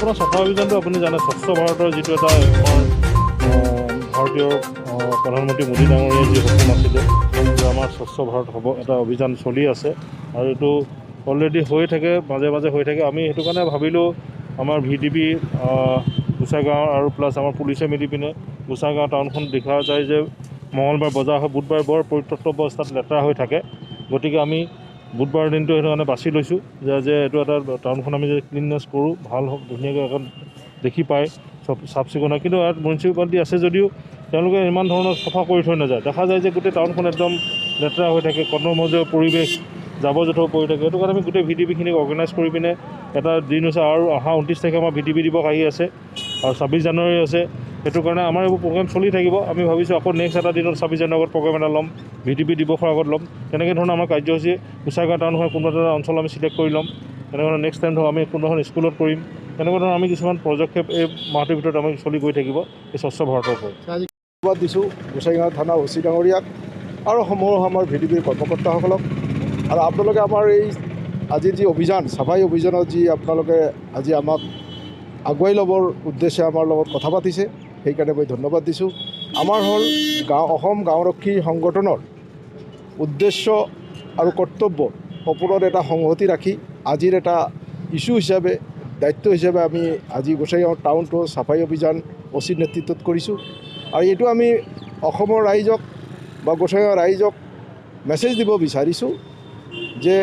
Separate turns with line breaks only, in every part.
আপোনাৰ চফা অভিযানটো আপুনি জানে, স্বচ্ছ ভাৰতৰ যিটো এটা আমাৰ ভাৰতীয় প্ৰধানমন্ত্ৰী মোদী ডাঙৰীয়াৰ যি সপোন আছিলে যে আমাৰ স্বচ্ছ ভাৰত হ'ব, এটা অভিযান চলি আছে আৰু এইটো অলৰেডি হৈ থাকে, মাজে মাজে হৈ থাকে। আমি সেইটো কাৰণে ভাবিলোঁ আমাৰ ভিডিপি গোসাইগাঁও আৰু প্লাছ আমাৰ পুলিচে মিলি পিনে গোসাইগাঁও টাউনখন দেখা যায় যে মঙলবাৰ বজাৰ হয়, বুধবাৰ বৰ পৰিত্যক্ত অৱস্থাত লেতেৰা হৈ থাকে। গতিকে আমি বুধবাৰৰ দিনটো সেইটো কাৰণে বাছি লৈছোঁ যে এইটো এটা টাউনখন আমি যদি ক্লিননেছ কৰোঁ, ভাল হওক, ধুনীয়াকৈ এখন দেখি পায়, চব চাফ চিকুণ হয়। কিন্তু ইয়াত মিউনিচিপালিটি আছে যদিও তেওঁলোকে ইমান ধৰণৰ চফা কৰি থৈ নাযায়। দেখা যায় যে গোটেই টাউনখন একদম লেতেৰা হৈ থাকে, কৰ্দমময় পৰিৱেশ, জাবৰ জোঁথৰ পৰি থাকে। সেইটো কাৰণে আমি গোটেই ভিডিপিখিনিক অৰ্গেনাইজ কৰি পিনে এটা দিন হৈছে আৰু অহা 29 তাৰিখে আমাৰ ভিডিপি দিৱস আহি আছে আৰু 26 জানুৱাৰী আছে। সেইটো কাৰণে আমাৰ এইবোৰ প্ৰগ্ৰেম চলি থাকিব। আমি ভাবিছোঁ আকৌ নেক্সট এটা দিনত 26 জানুৱাৰীৰ আগত প্ৰগ্ৰেম এটা ল'ম, ভিডিপি দিৱসৰ আগত ল'ম। তেনেকৈ ধৰণৰ আমাৰ কাৰ্যসূচী গোসাইগাঁও টাউন হয়, কোনোবা এটা অঞ্চল আমি চিলেক্ট কৰি ল'ম। তেনেকুৱা ধৰণৰ নেক্সট টাইম ধৰক আমি কোনোবা এখন স্কুলত কৰিম। তেনেকুৱা ধৰণৰ আমি কিছুমান পদক্ষেপ এই মাহটোৰ ভিতৰত আমি চলি গৈ থাকিব এই স্বচ্ছ ভাৰতৰ ওপৰত।
আজি
ধন্যবাদ দিছোঁ গোসাইগাঁও থানা অ' চি ডাঙৰীয়াক আৰু সমূহ আমাৰ ভিডিপিৰ কৰ্মকৰ্তাসকলক। আৰু আপোনালোকে আমাৰ এই আজিৰ যি অভিযান, চাফাই অভিযানত যি আপোনালোকে আজি আমাক আগুৱাই ল'বৰ উদ্দেশ্যে আমাৰ লগত কথা পাতিছে, সেইকাৰণে মই ধন্যবাদ দিছোঁ। আমাৰ হ'ল গাঁও অসম গাঁওৰক্ষী সংগঠনৰ উদ্দেশ্য আৰু কৰ্তব্য ওপৰত এটা সংহতি ৰাখি আজিৰ এটা ইছ্যু হিচাপে, দায়িত্ব হিচাপে আমি আজি গোসাইগাঁও টাউনটো চাফাই অভিযান অ' চিৰ নেতৃত্বত কৰিছোঁ। আৰু এইটো আমি অসমৰ ৰাইজক বা গোসাইগাঁৱৰ ৰাইজক মেছেজ দিব বিচাৰিছোঁ যে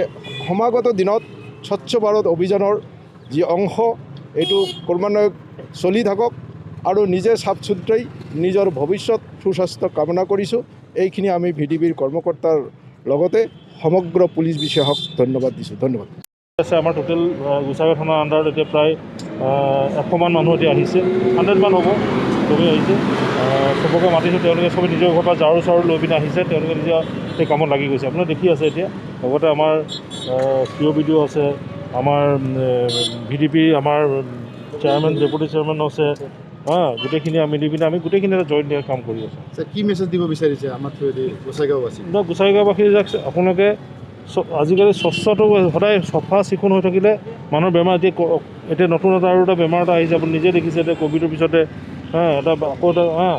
সমাগত দিনত স্বচ্ছ ভাৰত অভিযানৰ যি অংশ, এইটো ক্ৰমান্বয়ে চলি থাকক আৰু নিজে চাফ চুতৰাই নিজৰ ভৱিষ্যত সুস্বাস্থ্য কামনা কৰিছোঁ। এইখিনি আমি ভিডিপিৰ কৰ্মকৰ্তাৰ লগতে সমগ্ৰ পুলিচ বিষয়াক ধন্যবাদ দিছোঁ। ধন্যবাদ।
আছে আমাৰ টোটেল গোসাইগাঁও থানাৰ আণ্ডাৰত এতিয়া প্ৰায় 100মান মানুহ এতিয়া আহিছে, 100মান হ'ব, চবেই আহিছে। চবকে মাতিছোঁ, তেওঁলোকে চবেই নিজৰ ঘৰৰ পৰা ঝাৰু চাৰু লৈ পিনে আহিছে। তেওঁলোকে নিজে সেই কামত লাগি গৈছে, আপোনালোকে দেখি আছে এতিয়া। লগতে আমাৰ চি অ' বি ডি অ' আছে, আমাৰ ভিডিপি, আমাৰ চেয়াৰমেন, ডেপুটি চেয়াৰমেন আছে। হা, গোটেইখিনি মিলি পিনে আমি গোটেইখিনি এটা জইণ্ট কাম কৰি আছোঁ।
স্যাৰ, কি মেছেজ দিব বিচাৰিছে আমাৰ থ্ৰুৱেদি গোসাইগাঁওবাসী?
গোসাইগাঁওবাসী, আপোনালোকে আজিকালি স্বচ্ছটো সদায় চফা চিকুণ হৈ থাকিলে মানুহৰ বেমাৰ এতিয়া নতুন এটা আৰু এটা বেমাৰ এটা আহিছে, আপুনি নিজে দেখিছে এতিয়া ক'ভিডৰ পিছতে, হা, এটা আকৌ এটা, হা,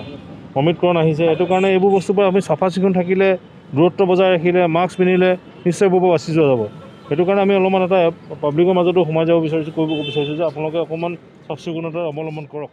অমিক্ৰন আহিছে। সেইটো কাৰণে এইবোৰ বস্তুৰ পৰা আমি চাফা চিকুণ থাকিলে, দূৰত্ব বজাই ৰাখিলে, মাস্ক পিন্ধিলে নিশ্চয় এইবোৰ পৰা বাচি যোৱা যাব। সেইটো কাৰণে আমি অলপমান এটা পাব্লিকৰ মাজতো সোমাই যাব বিচাৰিছোঁ, কৰিব বিচাৰিছোঁ যে আপোনালোকে অকণমান চাফ চিকুণতা অৱলম্বন কৰক।